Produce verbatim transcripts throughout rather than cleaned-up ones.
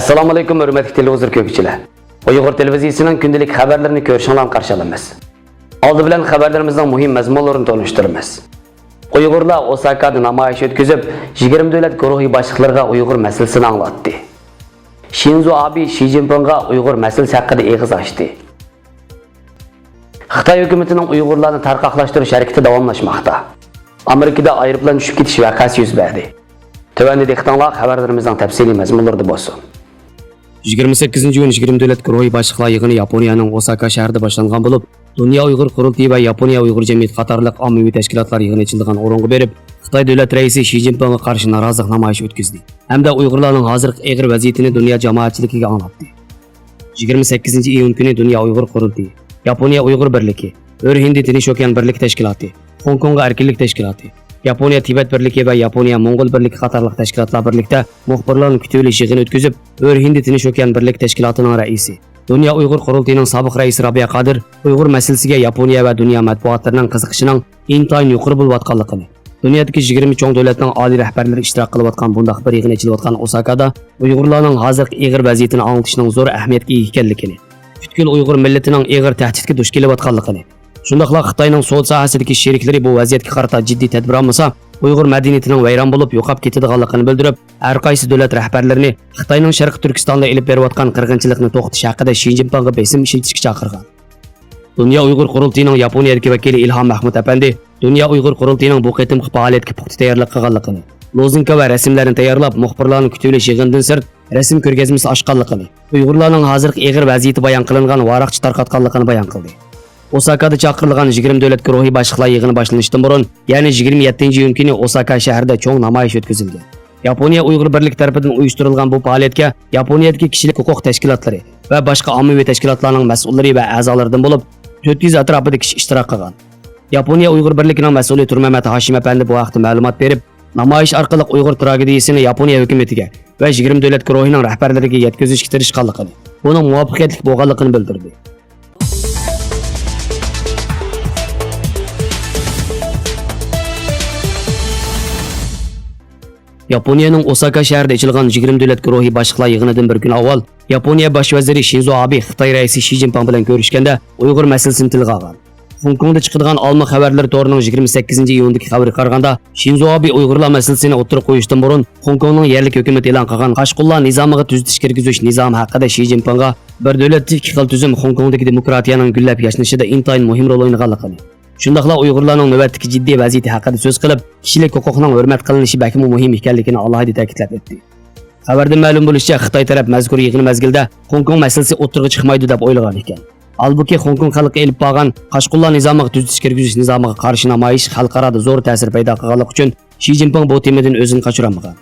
ئەسسالامۇئەلەيكۇم، ھۆرمەتلىك تېلېۋىزور كۆرگۈچىلەر. ئۇيغۇر تېلېۋىزىيىسىنىڭ كۈندىلىك خەۋەرلىرىنى كۆرۈشۈڭلارنى قارشى ئالىمىز. ئالدى بىلەن خەۋەرلىرىمىزنىڭ مۇھىم مەزمۇنلىرىنى تونۇشتۇرىمىز. ئۇيغۇرلار ئوساكادا نامايىش ئۆتكۈزۈپ، يىگىرمە دۆلەت گۇرۇھى باشلىقلىرىغا ئۇيغۇر مەسىلىسىنى ئاڭلاتتى. شىنزو ئابې شى جىنپىڭغا ئۇيغۇر مەسىلىسى ھەققىدە ئېغىز ئاچتى. خىتاي ھۆكۈمىتىنىڭ ئۇيغۇرلارنى تارقاقلاشتۇرۇش ھەرىكىتى داۋاملاشماقتا. ئامېرىكىدا ئايروپىلان چۈشۈپ كېتىش ۋەقەسى يۈز بەردى. تۆۋەندە دىققىتىڭلار خەۋەرلىرىمىزنىڭ تەپسىلىي مەزمۇنلىرىدا بولسۇن. يىگىرمە سەككىزىنچى ئىيۇن يىگىرمە دۆلەت گۇرۇھى باشلىقلار يىغىنى ياپونىيەنىڭ ئوساكا شەھىرىدە باشلانغان بولۇپ، دۇنيا ئۇيغۇر قۇرۇلتىيى ۋە ياپونىيە ئۇيغۇر جەمئىيىتى قاتارلىق ئاممىۋى تەشكىلاتلار يىغىن ئېچىلىدىغان ئورۇنغا بېرىپ، خىتاي دۆلەت رەئىسى شى جىنپىڭغا قارشى نارازىلىق نامايىشى ئۆتكۈزدى ھەمدە ئۇيغۇرلارنىڭ ھازىرقى ئېغىر ۋەزىيىتىنى دۇنيا جامائەتچىلىكىگە ئاڭلاتتى. يىگىرمە سەككىزىنچى ئىيۇن كۈنى دۇنيا ئۇيغۇر قۇرۇلتىيى، ياپونىيە ئۇيغۇر بىرلىكى، ئۆر ھىندى تىنچ ئوكيان بىرلىك تەشكىلاتى، خوڭكوڭغا ئەركىنلىك تەشكىلاتى، ياپونىيە تىبەت بىرلىكى ۋە ياپونىيە موڭغۇل بىرلىكى قاتارلىق تەشكىلاتلار بىرلىكتە مۇخبىرلارنى كۈتۈۋېلىش يىغىنى ئۆتكۈزۈپ، ئۆر ھىندى تىنچ ئوكيان بىرلىك تەشكىلاتىنىڭ رەئىسى، دۇنيا ئۇيغۇر قۇرۇلتىيىنىڭ سابىق رەئىسى رابىيە قادىر ئۇيغۇر مەسىلىسىگە ياپونىيە ۋە دۇنيا مەتبۇئاتلىرىنىڭ قىزىقىشىنىڭ ئىنتايىن يۇقىرى بولۇۋاتقانلىقىنى، دۇنيادىكى يىگىرمە چوڭ دۆلەتنىڭ ئالىي رەھبەرلىرى ئىشتىراك قىلىۋاتقان بۇنداق بىر يىغىن ئېچىلىۋاتقان ئوساكادا ئۇيغۇرلارنىڭ ھازىرقى ئېغىر ۋەزىيىتىنى ئاڭلىتىشنىڭ زور ئەھمىيەتكە ئىگە ئىكەنلىكىنى، پۈتكۈل ئۇيغۇر مىللىتىنىڭ ئېغىر تەھدىتكە دۇچ كېلىۋاتقانلىقىنى، شۇنداقلا خىتاينىڭ سودا ساھەسىدىكى شېرىكلىرى بۇ ۋەزىيەتكە قارىتا جىددىي تەدبىر ئالمىسا، ئۇيغۇر مەدەنىيىتىنىڭ ۋەيران بولۇپ يوقاپ كېتىدىغانلىقىنى بىلدۈرۈپ، ھەر قايسى دۆلەت رەھبەرلىرىنى خىتاينىڭ شەرقىي تۈركىستاندا ئېلىپ بېرىۋاتقان قىرغىنچىلىقنى توختىتىش ھەققىدە شى جىنپىڭغا بېسىم ئىشلىتىشكە چاقىرغان. دۇنيا ئۇيغۇر قۇرۇلتىيىنىڭ ياپونىيەدىكى ۋەكىلى ئىلھام مەھمۇت ئەپەندى دۇنيا ئۇيغۇر قۇرۇلتىيىنىڭ بۇ قېتىمقى پائالىيەتكە پۇختا تەييارلىق قىلغانلىقىنى، لوزۇنكا ۋە رەسىملەرنى تەييارلاپ، مۇخبىرلارنى كۈتۈۋېلىش يىغىنىدىن سىرت رەسىم كۆرگەزمىسى ئاچقانلىقىنى، ئۇيغۇرلارنىڭ ھازىرقى ئېغىر ۋەزىيىتى بايان قىلىنغان ۋاراقچە تارقاتقانلىقىنى بايان قىلدى. ئوساكادا چاقىرىلغان يىگىرمە دۆلەت گۇرۇھى باشلىقلار يىغىنى باشلىنىشتىن بۇرۇن، يەنى يىگىرمە يەتتىنچى ئىيۇن كۈنى ئوساكا شەھىرىدە چوڭ نامايىش ئۆتكۈزۈلگەن. ياپونىيە ئۇيغۇر بىرلىكى تەرىپىدىن ئۇيۇشتۇرۇلغان بۇ پائالىيەتكە ياپونىيەدىكى كىشىلىك ھوقۇق تەشكىلاتلىرى ۋە باشقا ئاممىۋى تەشكىلاتلارنىڭ مەسئۇللىرى ۋە ئەزالىرىدىن بولۇپ، تۆت يۈز ئەتراپىدا كىشى ئىشتىراك قىلغان. ياپونىيە ئۇيغۇر بىرلىكىنىڭ مەسئۇلى تۇرمەمەت ھاشىم ئەپەندى بۇ ھەقتە مەلۇمات بېرىپ، نامايىش ئارقىلىق ئۇيغۇر تراگېدىيىسىنى ياپونىيە ھۆكۈمىتىگە ۋە يىگىرمە دۆلەت گۇرۇھىنىڭ رەھبەرلىرىگە يەتكۈزۈشكە تىرىشقانلىقىنى، بۇنىڭ مۇۋەپپەقىيەتلىك بولغانلىقىنى بىلدۈردى. ياپونىيەنىڭ ئوساكا شەھىرىدە ئېچىلغان يىگىرمە دۆلەت گۇرۇھى باشلىقلار يىغىنىدىن بىر كۈن ئاۋۋال ياپونىيە باش ۋەزىرى شىنزو ئابې خىتاي رەئىسى شى جىنپىڭ بىلەن كۆرۈشكەندە ئۇيغۇر مەسىلىسىنى تىلغا ئالغان. خوڭكوڭدا چىقىدىغان ئالما خەۋەرلىرى تورىنىڭ يىگىرمە سەككىزىنچى ئىيۇندىكى خەۋىرىگە قارىغاندا، شىنزو ئابې ئۇيغۇرلار مەسىلىسىنى ئوتتۇرىغا قويۇشتىن بۇرۇن، خوڭكوڭنىڭ يەرلىك ھۆكۈمىتى ئېلان قىلغان قاشقۇنلار نىزامىغا تۈزىتىش كىرگۈزۈش نىزامى ھەققىدە شى جىنپىڭغا بىر دۆلەتتىكى ئىككى خىل تۈزۈم خوڭكوڭدىكى دېموكراتىيەنىڭ گۈللەپ ياشنىشىدا ئىنتايىن مۇھىم رول ئوينىغانلىقىنى، شۇنداقلا ئۇيغۇرلارنىڭ نۆۋەتتىكى جىددىي ۋەزىيىتى ھەققىدە سۆز قىلىپ، كىشىلىك ھوقۇقنىڭ ھۆرمەت قىلىنىشى بەكمۇ مۇھىم ئىكەنلىكىنى ئالاھىدە تەكىتلەپ ئۆتتى. خەۋەردىن مەلۇم بولۇشىچە، خىتاي تەرەپ مەزكۇر يىغىن مەزگىلىدە خوڭكوڭ مەسىلىسى ئوتتۇرىغا چىقمايدۇ دەپ ئويلىغان ئىكەن. ھالبۇكى، خوڭكوڭ خەلقى ئېلىپ بارغان قاشقۇنلار نىزامىغا تۈزىتىش كىرگۈزۈش نىزامىغا قارشى نامايىش خەلقئارادا زور تەسىر پەيدا قىلغانلىقى ئۈچۈن، شى جىنپىڭ بۇ تېمىدىن ئۆزىنى قاچۇرالمىغان.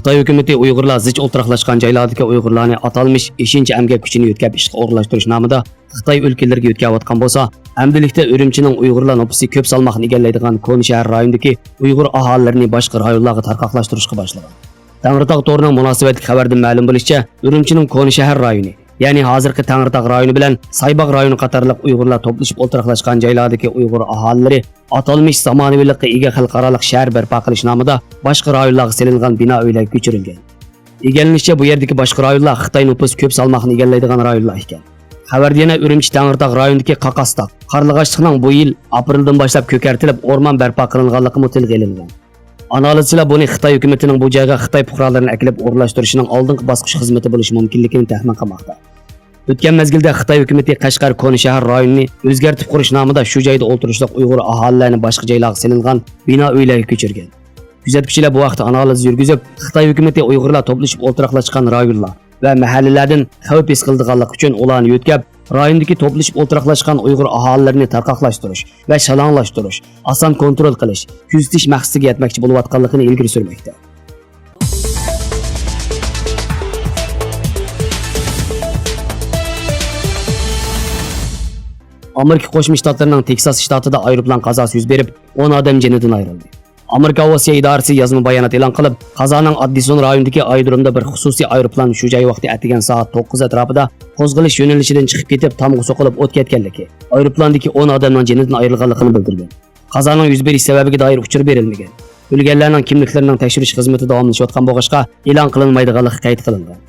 خىتاي ھۆكۈمىتى ئۇيغۇرلار زىچ ئولتۇراقلاشقان جايلاردىكى ئۇيغۇرلارنى ئاتالمىش ئېشىنچە ئەمگەك كۈچىنى يۆتكەپ ئىشقا ئورۇنلاشتۇرۇش نامىدا خىتاي ئۆلكىلىرىگە يۆتكەۋاتقان بولسا، ئەمدىلىكتە ئۈرۈمچىنىڭ ئۇيغۇرلار نوپۇسى كۆپ سالماقنى ئىگىلەيدىغان كونا شەھەر رايونىدىكى ئۇيغۇر ئاھالىلىرىنى باشقا رايونلارغا تارقاقلاشتۇرۇشقا باشلىغان. تەڭرىتاغ تورىنىڭ مۇناسىۋەتلىك خەۋەردىن مەلۇم بولۇشىچە، ئۈرۈمچىنىڭ كونا شەھەر رايونى، يەنى ھازىرقى تەڭرىتاغ رايونى بىلەن سايباغ رايونى قاتارلىق ئۇيغۇرلار توپلىشىپ ئولتۇراقلاشقان جايلاردىكى ئۇيغۇر ئاھالىلىرى ئاتالمىش زامانىۋىلىققا ئىگە خەلقئارالىق شەھەر بەرپا قىلىش نامىدا باشقا رايونلارغا سېلىنغان بىنا ئۆيلەرگە كۆچۈرۈلگەن. ئىگىلىنىشىچە، بۇ يەردىكى باشقا رايونلار خىتاي نوپۇس كۆپ سالماقنى ئىگىلەيدىغان رايونلار ئىكەن. خەۋەردە يەنە ئۈرۈمچى تەڭرىتاغ رايونىدىكى قاقاستاق، قارلىغاچلىقنىڭ بۇ يىل ئاپرېلدىن باشلاپ كۆكەرتىلىپ، ئورمان بەرپا قىلىنغانلىقىمۇ تىلغا ئېلىنغان. ئانالىزچىلار بۇنى خىتاي ھۆكۈمىتىنىڭ بۇ جايغا خىتاي پۇقرالىرىنى ئەكېلىپ ئورۇنلاشتۇرۇشىنىڭ ئالدىنقى باسقۇچ خىزمىتى بولۇشى مۇمكىنلىكىنى تەخمىن قىلماقتا. ئۆتكەن مەزگىلدە خىتاي ھۆكۈمىتى قەشقەر كونا شەھەر رايونىنى ئۆزگەرتىپ قۇرۇش نامىدا شۇ جايدا ئولتۇرۇشلۇق ئۇيغۇر ئاھالىلەرنى باشقا جايلارغا سېلىنغان بىنا ئۆيلەرگە كۆچۈرگەن. كۆزەتكۈچىلەر بۇ ھەقتە ئانالىز يۈرگۈزۈپ، خىتاي ھۆكۈمىتى ئۇيغۇرلار توپلىشىپ ئولتۇراقلاشقان رايونلار ۋە مەھەللىلەردىن خەۋپ ھېس قىلىدىغانلىقى ئۈچۈن ئۇلارنى يۆتكەپ، رايوندىكى توپلىشىپ ئولتۇراقلاشقان ئۇيغۇر ئاھالىلىرىنى تارقاقلاشتۇرۇش ۋە شالاڭلاشتۇرۇش، ئاسان كونترول قىلىش، كۆزىتىش مەقسىتىگە يەتمەكچى بولۇۋاتقانلىقىنى ئىلگىرى سۈرمەكتە. ئامېرىكا قوشما شتاتلىرىنىڭ تېكساس شتاتىدا ئايروپىلان قازاسى يۈز بېرىپ، ئون ئادەم جېنىدىن ئايرىلدى. ئامېرىكا ئاۋىئاتسىيە ئىدارىسى يازما بايانات ئېلان قىلىپ، قازانىڭ ئاددىسون رايونىدىكى ئايرودرومدا بىر خۇسۇسىي ئايروپىلان شۇ جاي ۋاقتى ئەتىگەن سائەت توققۇز ئەتراپىدا قوزغىلىش يۆنىلىشىدىن چىقىپ كېتىپ، تامغا سوقۇلۇپ ئوت كەتكەنلىكى، ئايروپىلاندىكى ئون ئادەمنىڭ جېنىدىن ئايرىلغانلىقىنى بىلدۈرگەن. قازانىڭ يۈز بېرىش سەۋەبىگە دائىر ئۇچۇر بېرىلمىگەن. ئۆلگەنلەرنىڭ كىملىكلىرىنىڭ تەكشۈرۈش خىزمىتى داۋاملىشىۋاتقان بولغاچقا، ئېلان قىلىنمايدىغانلىقى قەيت قىلىنغان.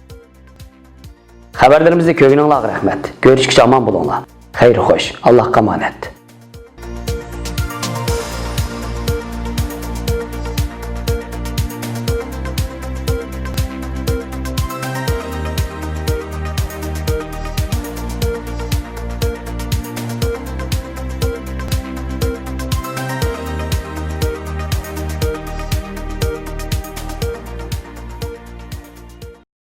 خەۋەرلىرىمىزنى كۆرگىنىڭلارغا رەھمەت. كۆرۈشكىچە ئامان بولۇڭلار. خەير خوش، ئاللاھقا ئامانەت.